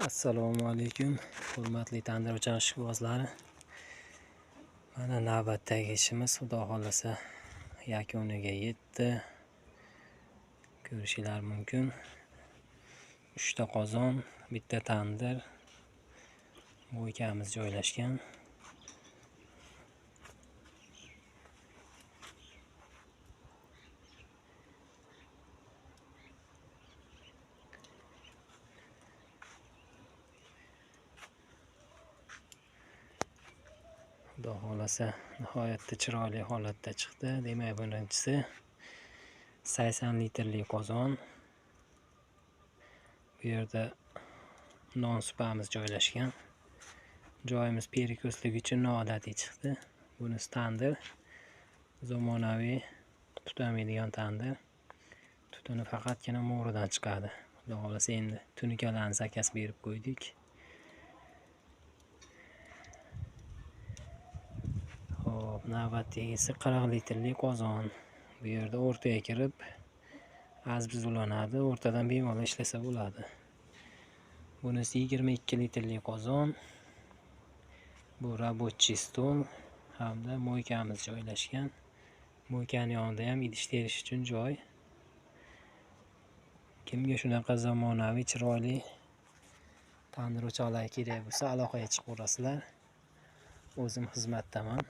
Assalomu alaykum, hurmatli tandir o'choq ishqibozlari. Mana navbatdagi ishimiz Xudo xohlasa yakuniga yetdi. Ko'rishinglar mumkin. 3 ta qozon, bitta tandir, mo'ykamiz joylashgan. Xudo xohlasa nihoyatda chiroyli holatda chiqdi. Demak, birinchisi 80 litrli qozon. Bu yerda non supamiz joylashgan. Joyimiz perikosligi uchun noodatiy chiqdi. Bunisi tandir. Zamonaviy tutamaydigan tandir. Tutuni faqatgina mo'ridan chiqadi. Xudo xohlasa endi tunukalarni zakaz berib qo'ydik. Xo'p, navbatdagisi 40 litrli qozon. Bu yerda o'rtaga kirib azbiz ulanadi, o'rtadan bemalol ishlasa bo'ladi. Bunisi 22 litrli qozon. Bu rabochiy stol hamda mo'ykamiz joylashgan. Mo'ykani yonida ham idish terish uchun joy. Kimga shunaqa zamonaviy chiroyli tandir o'choqlar kerak bo'lsa, aloqaga chiqaverasizlar. O'zim xizmatdaman.